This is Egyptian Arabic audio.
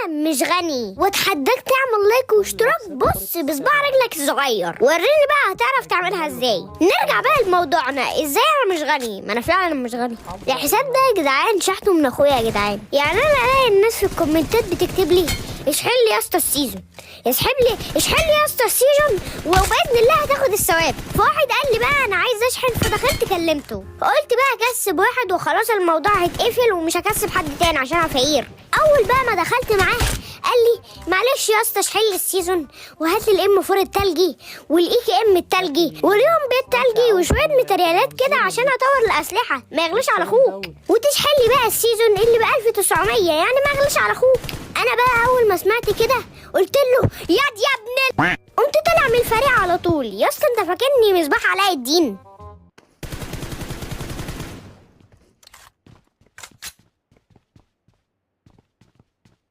انا مش غني، واتحداك تعمل like واشتراك. بص بصباع رجلك الصغير، وريني بقى هتعرف تعملها ازاي. نرجع بقى لموضوعنا، ازاي انا مش غني؟ ما انا فعلا مش غني. الحساب ده يا جدعان شحته من اخويا يا جدعان. يعني انا الاقي الناس في الكومنتات بتكتب لي اشحن لي يا اسطى ال season، اسحب لي، اشحن لي يا اسطى ال season وباذن الله هتاخد الثواب. فواحد قال لي بقى انا عايز اشحن، فدخلت كلمته، قلت بقى اكسب واحد وخلاص الموضوع هيتقفل ومش هكسب حد تاني عشان انا فقير. اول بقى ما دخلت معاه قال لي معلش يا اسطى اشحن لي ال season وهات لي ال M4 التلجي وال AKM التلجي وال UMP التلجي وشوية ماتريالات كده عشان اطور الاسلحة، ما يغلاش على اخوك، وتشحن لي بقى ال season اللي ب 1900 يعني ما يغلاش على اخوك. انا بقى اول ما سمعت كده قلت له ياد يا ابن قمت طالع من الفريق على طول. يا اسطى انت فاكرني مصباح علاء الدين؟